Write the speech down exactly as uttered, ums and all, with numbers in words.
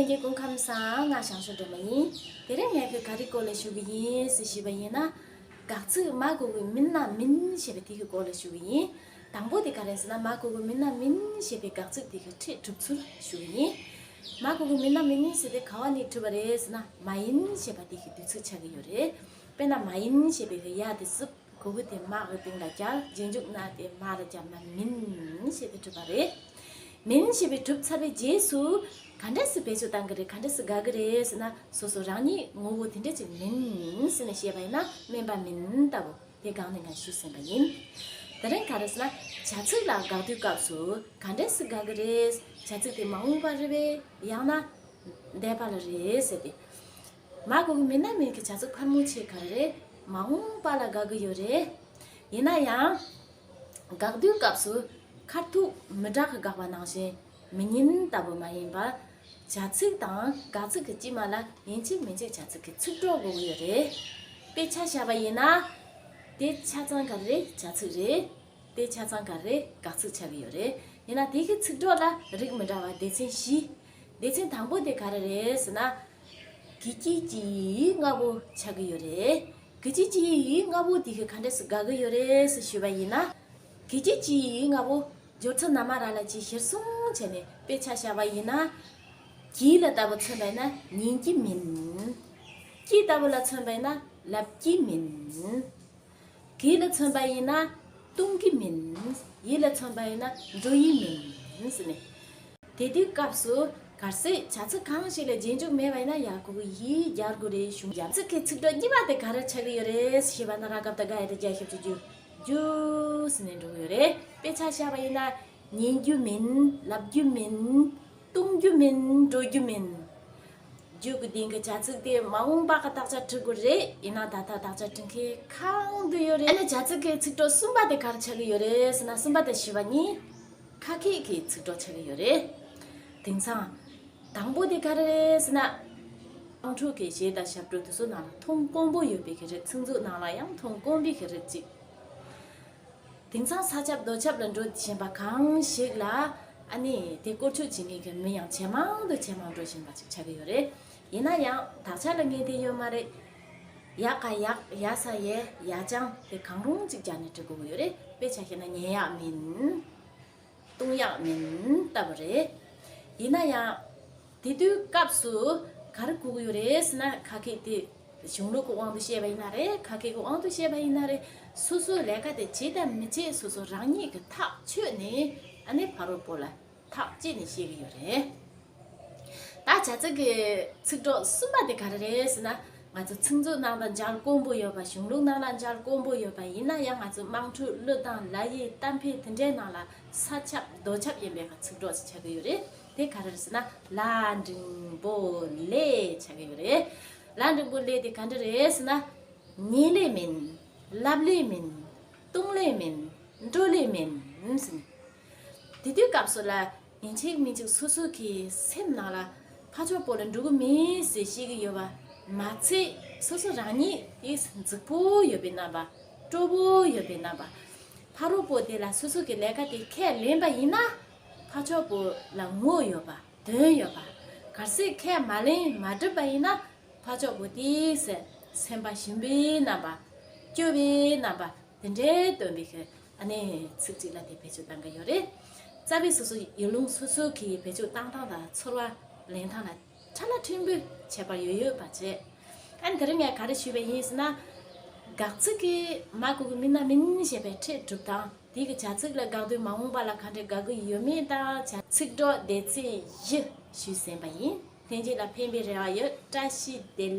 ལྷན་རྒྱས་སྐུ་ཁམས་བཟང་། ང་ཞང་ཞུང་སྒྲོལ་མ་ཡིན། དེ་རིང་ངས་ཁྱོད་ག་རེ་སྐོར་ལ་ཞུ་གི་ཡིན་ཟེར་ཞུས་པ་ཡིན་ན། དགག་ཚིག་མ་གོ་གི་མིན་ན་མིན་ཞེས་པའི་དེ་གི་སྐོར་ལ་ཞུ་གི་ཡིན། དང་པོ་དེ་ག་རེ་ཟེར་ན། མ་གོ་གི་མིན་ན་མིན་ཞེས་པའི་དགག་ཚིག་དེ་གི་ཁྲིད་གྲུབ་ཚུལ་ཞུ་གི་ཡིན། མ་གོ་གི་མིན་ན་མིན་ཟེར་དེ་ག་བ་ནས་གྲུབ་པ་རེད་ཟེར་ན། མ་ཡིན་ཞེས་པ་དེ་གི་དུས་ཚིགས་ཆགས་ཀྱི་ཡོད་རེད། དཔེར་ན་མ་ཡིན་ཞེས་པའི་གི་ཡ་དེ་སུབ། གོ་གི་དེ་མ་གི་སྟེང་ལ་སྦྱར། རྗེས་འཇུག་ན་དེ་མ་ལ་སྦྱར་ན་མིན་ཞེས་དེ་གྲུབ་པ་རེད། མིན་ཞེས་པའི་གྲུབ་ཚར་བའི་རྗེས་སུ་ག་འདྲ་སེ་བེད་སྤྱོད་བཏང་གི་རེད། ག་འདྲ་སེ་དགག་གི་རེད་ཟེར་ན། སོ་སོ་རང་ཉིད་ངོ་བོ་དེ་འདྲ་ཅིག་མིན་ཟེར་ནས་བཤད་པ་ཡིན་ན། སྨན་པ་མིན་ལྟ་བུ་དེ་སྒང་ནས་ང་ཞུས་ཟིན་པ་ཡིན། དེ་རིང་ག་རེ་ཟེར་ན། བྱ་ཚིག་ལ་དགག་དུས་སྐབས་སུ་ག་འདྲ་སེ་དགག་གི་རེད། བྱ་ཚིག་དེ་མ་འོངས་པ་རེད་པས། ཡང་ན་འདས་པ་ལ་རེད་ཟེར་ཏེ། མ་གོ་གི་མིན་ན་མིན་གྱི་བྱ་ཚིག་ཕལ་མོ་ཆེ་ག་རེ་རེད། མ་འོངས་པ་ལ་དགག་གི་ཡོད་རེད། ཡིན་ན་ཡང་དགག་དུས་སྐབས་སུ་ཁ་ཐུག་མི་དྲག་གི་དགག་པ་ནང་བཞིན་མི་ཉན་ལྟ་བུ་མ་ཡིན་པར། བྱ་ཚིག་དང་དགག་ཚིག་གི་དཀྱིལ་མ་ལ་ཡིན་གཅིག་མིན་གཅིག་བྱ་ཚིག་གི་ཚིག་གྲོགས་དགོས་ཀྱི་ཡོད་རེད། དཔེ་ཆ་བཞག་པ་ཡིན་ན། དེ་ཆ་ཚང་ག་རེ་རེད། བྱ་ཚིག་རེད། དེ་ཆ་ཚང་ག་རེ་དགག་ཚིག་ཆགས་ཀྱི་ཡོད་རེད། ཡིན་ན་དེ་གི་ཚིག་གྲོགས་ལ་རིགས་མི་འདྲ་བ་སྡེ་ཚན་བཞི། སྡེ་ཚན་དང་པོ་དེ་ག་རེ་རེད་ཟེར་ན། གི་ཅི་ཅི་ཡི་ལྔ་པོ་ཆགས་ཀྱི་ཡོད་རེད། གི་ཅི་ཅི་ཡི་ལྔ་པོ་དེ་གི་ག་འདྲ་སེ་དགག་གི་ཡོད་རེད་ཟེར་ཞུས་པ་ཡིན་ན། གི་ཅི་ཅི་ཡི་ལྔ་པོ་སྦྱོར་ཚུལ་ན་མ་ར་ལ་ཅི་གཞིར་བཟུང་བྱས་ནས་དཔེ་ཆ་བཞག་པ་ཡིན་ན། གི་ལ་ལྟ་བུ་མཚོན་པ་ཡིན་ན་ཉན་གྱི་མིན། ཅི་ལྟ་བུ་ལ་མཚོན་པ་ཡིན་ན་ལབ་ཀྱི་མིན། གི་ལ་མཚོན་པ་ཡིན་ན་གཏོང་གི་མིན། ཡི་ལ་མཚོན་པ་ཡིན་ན་འགྲོ་ཡི་མིན་ཟེར་ནས། དེ་དུས་སྐབས་སུ་གལ་སྲིད་བྱ་ཚིག་གང་ཞིག་ལ་རྗེས་འཇུག་མེད་པ་ཡིན་ན་ཡ་གོ་གི་ཡི་སྦྱར་དགོས་རེད། གཞུང་རྒྱབ་ཚིག་གི་ཚིག་གྲོགས་གཉིས་པ་དེ་ག་རེ་ཆགས་ཀྱི་ཡོད་རེད་ཞེས་པ་ན། ར་ག་བཏགས་རྒ་ཡ་བཏགས་རྒྱ་ཞབས་ཀྱུ་རྒྱུ། རྒྱུ་ཟེར་ནས་འགྲོ་གི་ཡོད་རེད། དཔེ་ཆ་བཞག་པ་ཡིན་ན། ཉན་རྒྱུ་མིན། ལབ་རྒྱུ་མིན། གཏོང་རྒྱུ་མིན། འགྲོ་རྒྱུ་མིན། རྒྱུ་གི་སྟེང་གི་བྱ་ཚིག་དེ་མ་འོངས་པ་གི་དག་ཆ་འབྲི་དགོས་རེད། ཡིན་ན་ད་ལྟ་དག་ཆ་འབྲི་མཁན་གང་དུ་ཡོད་རེད། ཨ་ནི་བྱ་ཚིག་གི་ཚིག་གྲོགས་གསུམ་པ་དེ་ག་རེ་ཆགས་ཀྱི་ཡོད་རེད་ཟེར་ན། གསུམ་པ་དེ་ཞུས་པ་ཡིན། ཁ་སྐད་ཀྱི་ཚིག་གྲོགས་ཆགས་ཀྱི་ཡོད་རེད། དེང་སང་དང་པོ་དེ་ག་རེ་རེད་ཟེར་ན། དམངས་ཁྲོད་ཀྱི་གཞས་དང་ཞབས་བྲོ་དེ་ཚོ་ནང་ལ་མཐོང་དཀོན་པོ་ཡོད་པའི་གི་རིགས། ཚིག་མཛོད་ནང་ལ་ཡང་མཐོང་དཀོན་པའི་གི་རིགས་གཅིག་དེང་སང་ས་ཁྱབ་རྡོ་ཁྱབ་ལ་འགྲོ་བཞིན་པ་གང་ཞིག་ལ། ཨ་ནི་དེ་བཀོལ་སྤྱོད་བྱེད་མཁན་གྱི་མི་ཡང་ཇེ་མང་དུ་ཇེ་མང་འགྲོ་བཞིན་པ་ཞིག་ཆགས་ཀྱི་ཡོད་རེད། ཡིན་ན་ཡང་དག་ཆ་ལ་ངེས་གཏན་ཡོད་མ་རེད། ཡ་ག་ཡག་ཡ་ས་ཡས་ཡ་ཅང་དེ་གང་རུང་གཅིག་སྦྱར་ནས་འབྲི་དགོས་ཀྱི་ཡོད་རེད། དཔེ་ཆ་བཞག་ན་ཉན་ཡག་མིན། གཏོང་ཡག་མིན་ལྟ་བུ་རེད། ཡིན་ན་ཡང་དེ་དུས་སྐབས་སུ་ག་རེ་དགོས་ཀྱི་ཡོད་རེད་ཟེར་ན། ཁ་སྐད་དེ་གཞུང་ལུགས་ཀྱི་དབང་དུ་བཤད་པ་ཡིན་ན་རེད། ཁ་སྐད་ཀྱི་དབང་དུ་བཤད་པ་ཡིན་ན་རེད། སོ་སོའི་ལས་ཀ་དེ་བྱེད་དང་མི་བྱེད་སོ་སོ་རང་ཉིད་ཀྱིས་ཐག་ཆོད་ནས། ཨ་ནི་ཕ་རོལ་པོ་ལ་ཐག་བཅད་ནས་བཤད་ཀྱི་ཡོད་རེད། ད་བྱ་ཚིག་གི་ཚིག་གྲོགས་གསུམ་པ་དེ་ག་རེ་རེད་ཟེར་ན། ང་ཚོ་ཚིག་མཛོད་ནང་ལ་མཇལ་དཀོན་པོ་ཡོད་པ། གཞུང་ལུགས་ནང་ལ་མཇལ་དཀོན་པོ་ཡོད་པ། ཡིན་ན་ཡང་ང་ཚོ་དམངས་ཁྲོད་གླུ་དང་ལ་ཡི་གཏམ་དཔེ་དེ་འདྲའི་ནང་ལ་ས་ཁྱབ་རྡོ་ཁྱབ་ཡིན་པའི་ཚིག་གྲོགས་ཤིག་ཆགས་ཀྱི་ཡོད་རེད། དེ་ག་རེ་རེད་ཟེར་ན། ལ་འགྲེང་བུ་ལེ་ཆགས་ཀྱི་ཡོད་རེད། ལ་འགྲེང་བུ་ལེ་དེ་ག་འདྲ་རེད་ཟེར་ན། ཉན་ལེ་མིན། ལབ་ལེ་མིན། གཏོང་ལེ་མིན། འགྲོ་ལེ་མིན་ཟེར་ནས། དེ་དུས་སྐབས་སུ་ལ་ཡིན་གཅིག་མིན་གཅིག་སོ་སོ་གི་སེམས་ནང་ལ་ཕར་ཕྱོགས་པོ་ལ་འགྲོ་གི་མིན་ཟེར་ཤེས་ཀྱི་ཡོད་པ་མ་ཚད། སོ་སོ་རང་ཉིད་དེ་རྫིག་པོ་ཡོད་པའི་རྣམ་པ། སྤྲོ་པོ་ཡོད་པའི་རྣམ་པ། ཕ་རོལ་པོ་དེ་ལ་སོ་སོ་གི་ལས་ཀ་དེ་ཁས་ལེན་པ་ཡིན་ན། ཕར་ཕྱོགས་པོ་ལ་ངོ་ཡོད་པ། དོན་ཡོད་པ། གལ་སྲིད་ཁས་མ་ལེན་མ་འགྲུབ་པ་ཡིན་ན། ཕར་ཕྱོགས་པོ་དེ་སེམས་པ་ཞུམ་པའི་རྣམ་པ། སྐྱོ་བའི་རྣམ་པ། དེ་འདྲའི་སྟོན་པའི་གི་ཨ་ནི་ཚིག་ཅིག་ལ་དེ་བེད་སྤྱོད་བཏང་གི་ཡོད་རེད། རྩ་བའི་སོ་སོ་ཡུལ་ལུང་སོ་སོ་གི་བེད་སྤྱོད་བཏང་སྟངས་དང་ཚོར་བ་ལེན་སྟངས་ལ་ཁྲ་ལ་ཕྲན་བུ་ཁྱད་པར་ཡོད་ཡོད་པ་བྱས། ཨ་ནི་དེ་རིང་ངས་ག་རེ་ཞུས་པ་ཡིན་ཟེར་ན། དགག་ཚིག་གི་མ་གོ་གི་མིན་ན་མིན་ཞེས་པའི་ཁྲིད་གྲུབ་སྟངས། དེ་གི་བྱ་ཚིག་ལ་དགག་དུས་མ་འོངས་པ་ལ་ག་འདྲ་དགག་གི་ཡོད་མེད་དང་། བྱ་ཚིག་གྲོགས་སྡེ་ཚན་བཞི་ཞུས་ཟིན་པ་ཡིན། ལྷན་རྒྱས་ལ་ཕན་པའི་རེ་བ་ཡོད། བཀྲ་ཤིས་བདེ་ལེགས།